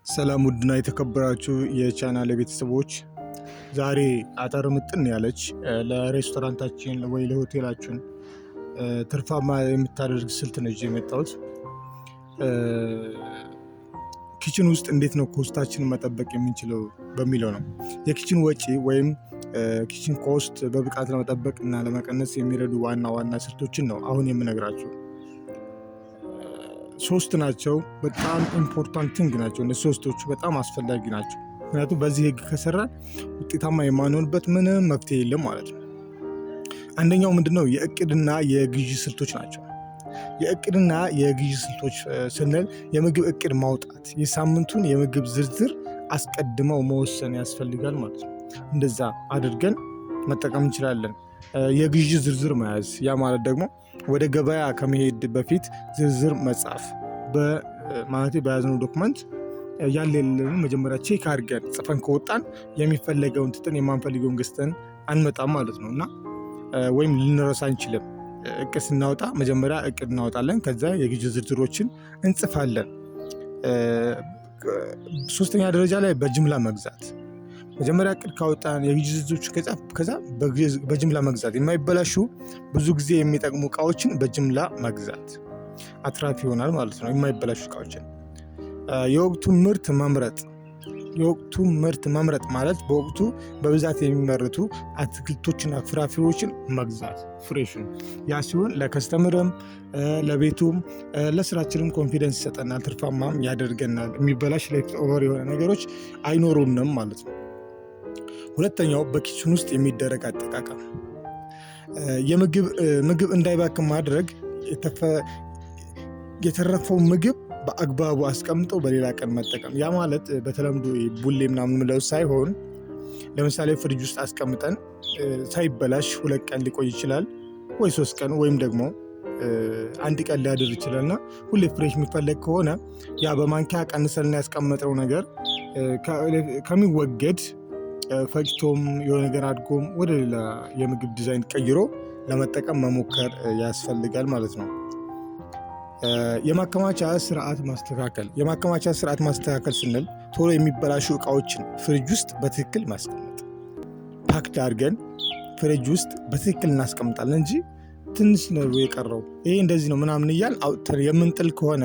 ሰላም ውድና የተከበራችሁ የቻናል ቤተሰቦች፣ ዛሬ አጠር ምጥን ያለች ለሬስቶራንታችን ወይ ለሆቴላችን ትርፋማ የምታደርግ ስልት ነው ይዤ የመጣሁት። Kitchen ውስጥ እንዴት ነው cost ኣችንን መጠበቅ የምንችለው በሚለው ነው። የ kitchen ወጪ ወይም kitchen cost በብቃት ለመጠበቅ እና ለመቀነስ የሚረዱ ዋና ዋና ስልቶችን ነው አሁን የምነግራችሁ። ሶስት ናቸው። በጣም important thing ናቸው። እነዚህ ሶስቶቹ በጣም አስፈላጊ ናቸው። ምክንያቱም በዚህ ህግ ከሰራን ውጤታማ የማንሆንበት ምንም መፍትሄ የለም ማለት ነው። አንደኛው ምንድነው? የእቅድና የግዢ ስልቶች ናቸው። የእቅድና የግዢ ስልቶች ስንል የምግብ እቅድ ማውጣት፣ የሳምንቱን የምግብ ዝርዝር አስቀድመው መወሰን ያስፈልጋል ማለት ነው። እንደዛ አድርገን መጠቀም እንችላለን። የግዢ ዝርዝር መያዝ፣ ያ ማለት ደግሞ ወደ ገበያ ከመሄድ በፊት ዝርዝር መጻፍ፣ ማለት በያዝነው document ያለ የሌለንን መጀመሪያ check አድርገን ጽፈን ከወጣን የሚፈለገውን ትተን የማንፈልገውን ገዝተን አንመጣም ማለት ነው እና ወይም ልንረሳ አንችልም። እቅድ ስናወጣ መጀመሪያ እቅድ እናወጣለን፣ ከዛ የግዢ ዝርዝሮችን እንጽፋለን። ሶስተኛ ደረጃ ላይ በጅምላ መግዛት። መጀመሪያ እቅድ ካወጣን፣ የግዢ ዝርዝሮች ከጻፍ፣ ከዛ በጅምላ መግዛት፣ የማይበላሹ ብዙ ጊዜ የሚጠቅሙ እቃዎችን በጅምላ መግዛት አትራፊ ይሆናል ማለት ነው። የማይበላሹ እቃዎችን። የወቅቱ ምርት መምረጥ። የወቅቱ ምርት መምረጥ ማለት በወቅቱ በብዛት የሚመረቱ አትክልቶችና ፍራፍሬዎችን መግዛት፣ fresh ን። ያ ሲሆን ለ customer ም፣ ለቤቱም፣ ለስራችንም confidence ይሰጠናል፣ ትርፋማም ያደርገናል። የሚበላሽ left over የሆነ ነገሮች አይኖሩንም ማለት ነው። ሁለተኛው በ kitchen ውስጥ የሚደረግ አጠቃቀም፣ የምግብ ምግብ እንዳይባክን ማድረግ፣ የተረፈው ምግብ በአግባቡ አስቀምጦ በሌላ ቀን መጠቀም። ያ ማለት በተለምዶ ቡሌ ምናምን የምንለው ሳይሆን ለምሳሌ ፍሪጅ ውስጥ አስቀምጠን ሳይበላሽ 2 ቀን ሊቆይ ይችላል ወይ 3 ቀን ወይም ደግሞ አንድ ቀን ሊያድር ይችላል። እና ሁሌ fresh የሚፈለግ ከሆነ ያ በማንኪያ ቀንሰን ያስቀመጥነው ነገር ከሚወገድ ፈጭቶም የሆነ ነገር አድጎም ወደ ሌላ የምግብ ዲዛይን ቀይሮ ለመጠቀም መሞከር ያስፈልጋል ማለት ነው። የማከማቻ ስርዓት ማስተካከል። የማከማቻ ስርዓት ማስተካከል ስንል ቶሎ የሚበላሹ እቃዎችን ፍሪጅ ውስጥ በትክክል ማስቀመጥ፣ packed አድርገን ፍሪጅ ውስጥ በትክክል እናስቀምጣለን እንጂ ትንሽ ነው የቀረው፣ ይሄ እንደዚህ ነው ምናምን እያልን አውጥተን የምንጥል ከሆነ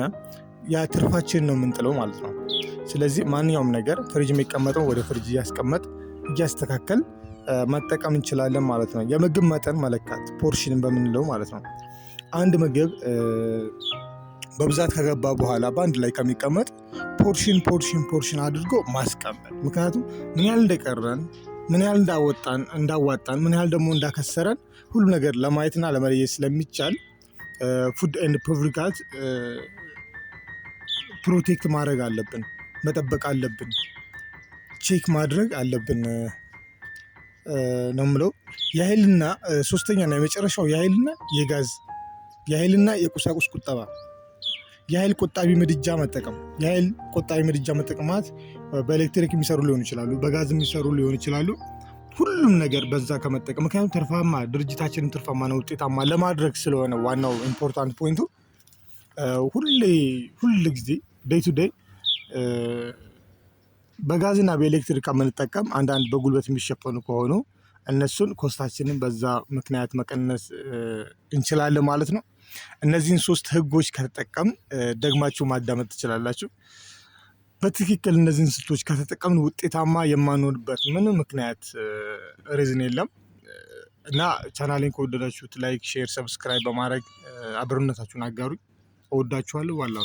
ያ ትርፋችንን ነው የምንጥለው ማለት ነው። ስለዚህ ማንኛውም ነገር ፍሪጅ የሚቀመጠው ወደ ፍሪጅ እያስቀመጥ እያስተካከል መጠቀም እንችላለን ማለት ነው። የምግብ መጠን መለካት፣ portion በምንለው ማለት ነው። አንድ ምግብ በብዛት ከገባ በኋላ በአንድ ላይ ከሚቀመጥ portion portion portion አድርጎ ማስቀመጥ። ምክንያቱም ምን ያህል እንደቀረን፣ ምን ያህል እንዳዋጣን፣ ምን ያህል ደግሞ እንዳከሰረን ሁሉ ነገር ለማየትና ለመለየት ስለሚቻል food and ፕሮቪካት protect ማድረግ አለብን፣ መጠበቅ አለብን፣ check ማድረግ አለብን ነው የምለው። የኃይልና ሶስተኛና የመጨረሻው የኃይልና የጋዝ፣ የኃይልና የቁሳቁስ ቁጠባ፣ የኃይል ቆጣቢ ምድጃ መጠቀም። የኃይል ቆጣቢ ምድጃ መጠቀም ማለት በኤሌክትሪክ የሚሰሩ ሊሆኑ ይችላሉ፣ በጋዝ የሚሰሩ ሊሆኑ ይችላሉ። ሁሉም ነገር በዛ ከመጠቀም፣ ምክንያቱም ትርፋማ ድርጅታችንን ትርፋማ ነው ውጤታማ ለማድረግ ስለሆነ ዋናው important point ኡ ሁሌ ሁል ጊዜ day to day በጋዝና በኤሌክትሪክ ከምንጠቀም አንዳንድ በጉልበት የሚሸፈኑ ከሆኑ እነሱን cost ኣችንን በዛ ምክንያት መቀነስ እንችላለን ማለት ነው። እነዚህን ሶስት ህጎች ከተጠቀምን፣ ደግማችሁ ማዳመጥ ትችላላችሁ። በትክክል እነዚህን ስልቶች ከተጠቀምን ውጤታማ የማንሆንበት ምንም ምክንያት reason የለም። እና ቻናሌን ከወደዳችሁት like፣ share፣ subscribe በማድረግ አብሮነታችሁን አጋሩኝ። እወዳችኋለሁ። ዋላ